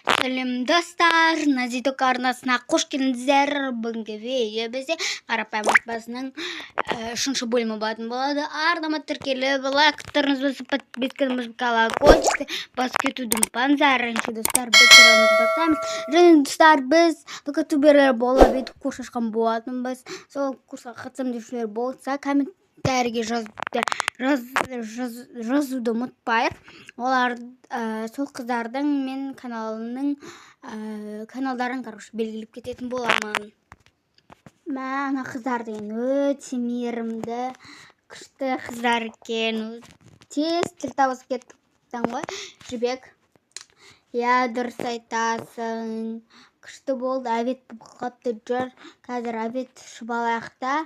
Сәлем, достар! Назиток арнасына қош келдіңіздер. Бүгінгі видео бізде қарапайым отбасының үшінші бөлімі болатын болады. Арнама тіркеліп, лайктарыңызды басып, подпискаңызды, колокольчикті басып кетуді ұмытпаңыздар. Ендеше, достар, біз сериалымызды бастаймыз. Және, достар, біз ютуберлер болып бүйтіп курс ашқан болатынбыз. Сол курсқа қатысамын деушілер болса, комментарийге жаз, жаз, жазуды ұмытпайық. Олар сол қыздардың мен каналының каналдарын, короче, белгілеп кететін боламын. Мә, ана қыздар деген өте мейірімді, күшті қыздар екен. Тез тіл табысып кеттің ғой, Жібек. Иә, дұрыс айтасың, күшті болды. Обед болып қалыпты, жүр, қазір обед ішіп алайық та,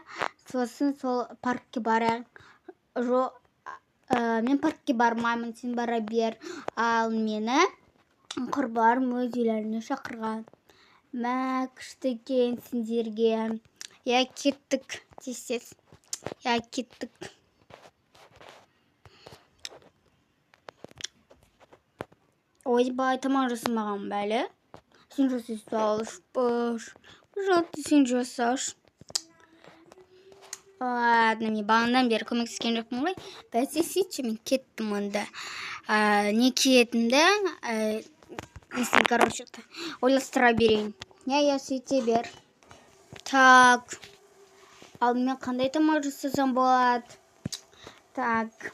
сосын сол паркке барайық. Жо, мен паркке бармаймын, сен бара бер. Ал мені құрбыларым өз үйлеріне шақырған. Мә, күшті екен сендерге. Иә, кеттік тез тез. Иә, кеттік. Ойбай, тамақ жасамаған бәле. Сен жасай салшы, пожалуйста, сен жасашы. Ладно, мен бағанадан бері көмектескен жоқпын ғой. Бәсе, сөйтші, мен кеттім онда. Не киетінімді, несін, короче, ойластыра берейін. Иә, иә, сөйте бер. Так, ал мен қандай тамақ жасасам болады? Так,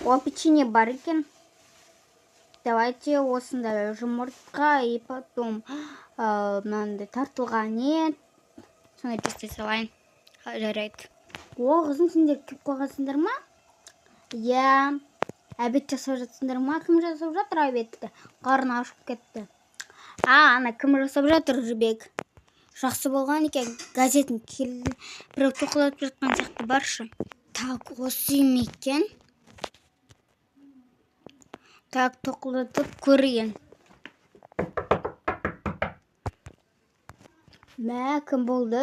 о, печенье бар екен. Давайте осындай жұмыртқа и потом мынандай тартылған ет, сондай жасай салайын. Жарайды. О, қызым, сендер келіп қойғансыңдар ма? Иә. Обед жасап жатсыңдар ма? Кім жасап жатыр обедті? Қарны ашып кетті. А, ана кім жасап жатыр, Жібек? Жақсы болған екен. Газетін келді, біреу тоқылдатып жатқан сияқты. Баршы. Так, осы үй ме екен? Так, тоқылдатып көрейін. Мә, кім болды?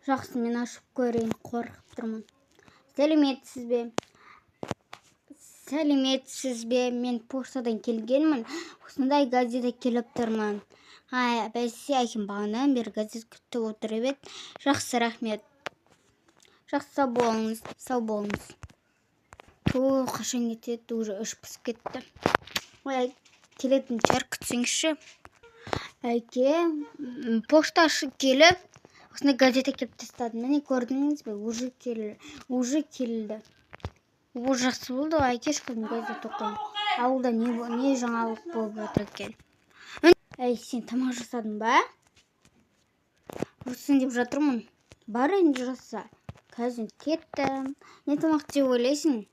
Жақсы, мен ашып көрейін, қорқып тұрмын. Сәлеметсіз бе? Сәлеметсіз бе? Мен поштадан келгенмін, осындай газет әкеліп тұрмын. Ай, бәсе, әкем бағанадан бері газет күтіп отыр еді. Жақсы, рахмет. Жақсы, сау болыңыз. Сау болыңыз. Ту, қашан кетеді? Уже іш пысып кетті. Ой, келетін шығар, күтсеңізші. Әке, пошташы келіп, осындай газет әкеліп тастады. Міне, көрдіңіз бе? Уже келді, уже келді. О, жақсы болды ғой, әкеш, қызым, газет оқимын. Ауылда не жаңалық болып жатыр екен? Әй, сен тамақ жасадың ба? Жасайын деп жатырмын. Бар, енді жаса. Қазір кеттім. Не тамақ деп ойлайсың?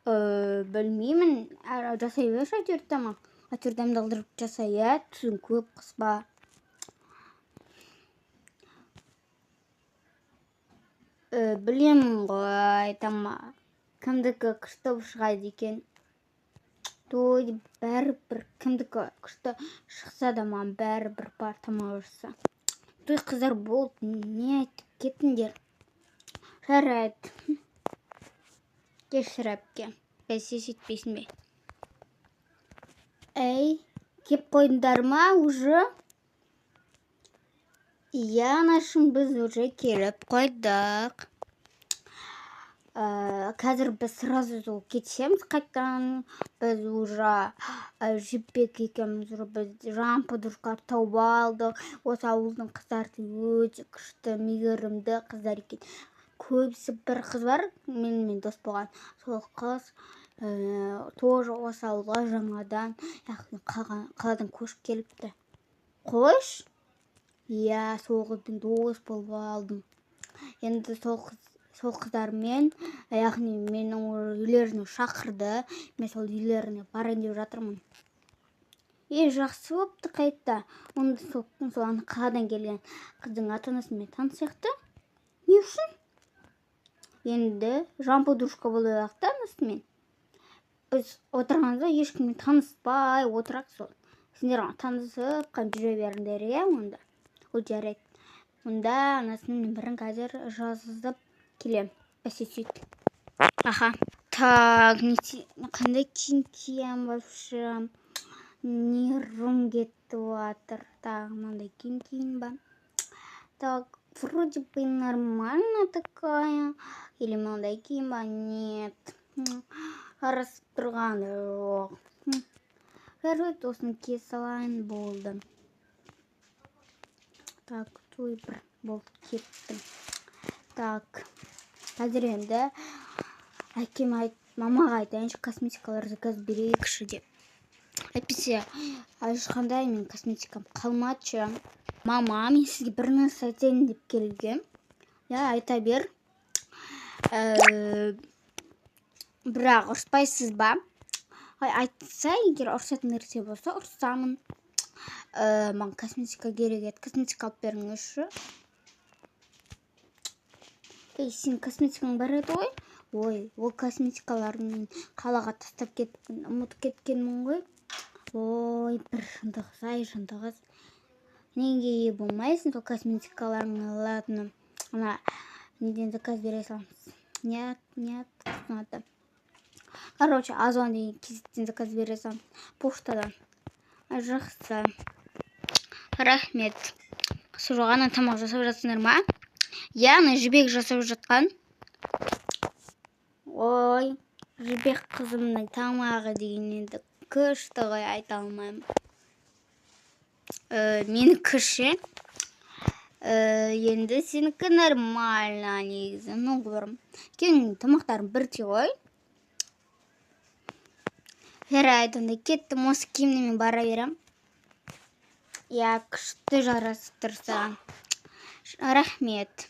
Білмеймін. Жасай берші әйтеуір тамақ. Әйтеуір дәмді жаса, иә, тұзын көп қыспа. Білемін ғой, тамақ. Кімдікі күшті болып шығады екен? Той, бәрібір, кімдікі күшті шықса да, маған бәрібір, бар, тамақ жаса. Той, қыздар, болды, не айтып кеттіңдер? Жарайды. Кешір, әпке. Бәсе, сөйтпейсің бе? Әй, кеп қойдыңдар ма уже? Иә, анашым, біз уже келіп қойдық. Қазір біз сразу сол кетеміз қайтадан. Біз уже Жібек екеуміз уже біз жаңа подружкалар тауып алдық. Осы ауылдың қыздары өте күшті, мейірімді қыздар екен. Көбісі, бір қыз бар менімен дос болған. Сол қыз тоже осы ауылға жаңадан, яғни қаладан көшіп келіпті. Қойш. Иә, сол қызбен дос болып алдым. Енді сол қыз, сол қыздармен, яғни менің үйлеріне шақырды. Мен сол үйлеріне барайын деп жатырмын. Е, жақсы болыпты қайта. Онда сол ана қаладан келген қыздың ата анасымен танысайық та. Не үшін? Енді жан подружка болайық та анасымен. Біз отырғанда ешкіммен таныспай отырақ сол. Сендер танысып жүре беріңдер, иә, онда. Ол жарайды. Онда анасының нөмірін қазір жазып келем. Бәсе, сөйт. Аха. Так, қандай киім киемін вообще? Нервім кетіп жатыр. Так, мынандай киім киейін ба? Так, вроде бы нормально такая. Или мынандай киім ба? Нет. Жарасып тұрған жоқ. Жарайды, осыны кие салайын, болды. Так, той бір болды, кеттім. Так, қазір енді әкеме айт, мамаға айтайыншы, косметикалар заказ берейікші деп. Әйтпесе ешқандай мен косметикам қалмады ше. Мама, мен сізге бір нәрсе айтайын деп келгем. Иә, айта бер. Бірақ ұрыспайсыз ба? Ай, айтса, егер ұрысатын нәрсе болса, ұрысамын. Маған косметика керек еді, косметика алып беріңізші. Ей, сенің косметикаң бар еді ғой. Ой, ол косметикаларды мен қалаға тастап кетіппін, ұмытып кеткенмін ғой. Ой, бір жынды қыз, ай, жынды қыз. Неге ие болмайсың сол косметикаларыңа? Ладно, ана неден заказ бере саламыз. Нет, нет, аты. Короче, Озон деген кезектен заказ бере саламыз. Поштадан. Жақсы. Рахмет. Сол ана тамақ жасап жатсыңдар ма? Иә, ана Жібек жасап жатқан. Ой, Жібек қызымның тамағы деген енді күшті ғой, айта алмаймын. Менікі ше? Енді сенікі нормально негізі. Ну, говорим. Екеуінің тамақтарың бірдей ғой. Жарайды, онда кеттім, осы киіммен бара беремін. Иә, күшті жарасып тұр саған. Рахмет.